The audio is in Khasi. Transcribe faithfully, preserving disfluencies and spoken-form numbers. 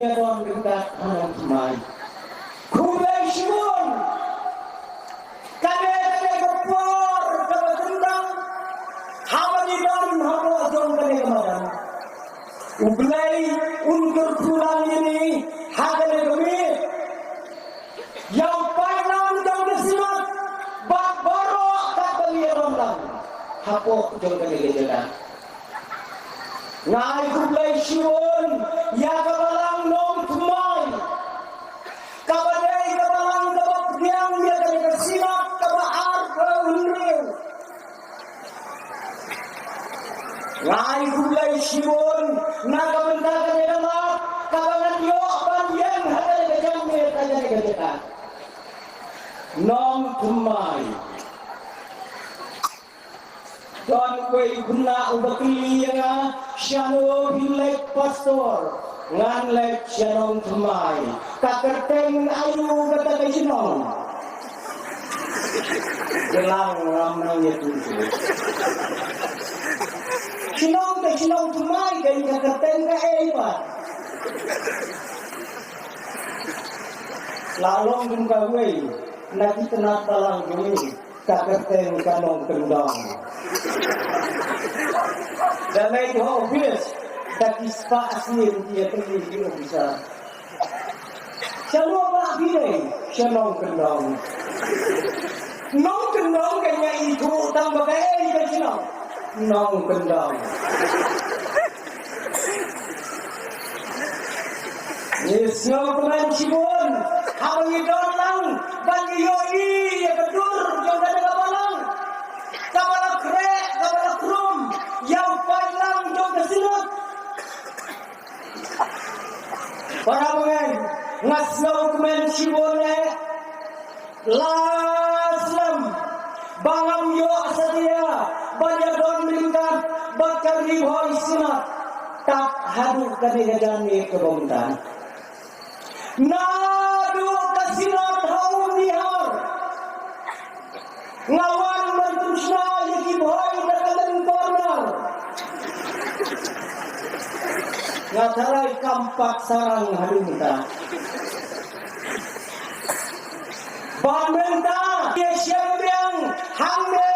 Ïa don ryngkat ha nongthymmai. Khublei shibun. Kane kane ka por kaba kyndang haba ngi don hapoh jong kane ka madan. U Blei un kyrkhu lang ïa ngi ha kane ka miet. Ïa u paidlang jong ka Synod bad baroh katba ngi ïa don lang hapoh jong kane ka jaka. Nga ai khublei shibun ïa ka balang nongthymmai, kaba dei ka balang kaba pdiang ïa kane ka Synod kaba arphew hynriew. Nga ai khublei shibun na ka bynta kane ka lad kaba ngan ïoh ban ïeng ha kane ka janmiet ha kane ka jaka. Nongthymmai. Don uwei u khynnah uba kylli ïa nga, shano phi leit pastor? Ngan leit sha nongthymmai. Ka kyrteng aïu kata ka shnong? Jylla ngam nang ïathuh. Shnong ka shnong thymmai, ka kyrteng kaei pat? La long kum kawei na ki tnat balang jong ngi. Ka kyrteng ka nongkyndong. Da leit ha office da ki spah sien ki ïa kylli ki officer. Sha nongkyndong, sha nongkyndong. Nongkyndong ka ïa ithuh tang ba kaei ka shnong. Nongkyndong. Ngi sngewkmen shibun haba ngi don lang ban ïohi ïa ka dur jong kane ka balang kaba la khreh kaba la khrum ïa u paidlang jong ka Synod. Para bangeit, nga sngewkmen shibun eh. La slem ba ngam ïoh satia ban ïa don ryngkat bad ka Ri Bhoi Synod tad haduh kane ka janmiet kaba mynta. Naduh ka Synod ha Umdihar nga wan ban pynshna ïa ki Bhoi na ka lynti corner. Nga tharai kam pat sarang haduh mynta. Bad mynta ïa shem biang hangne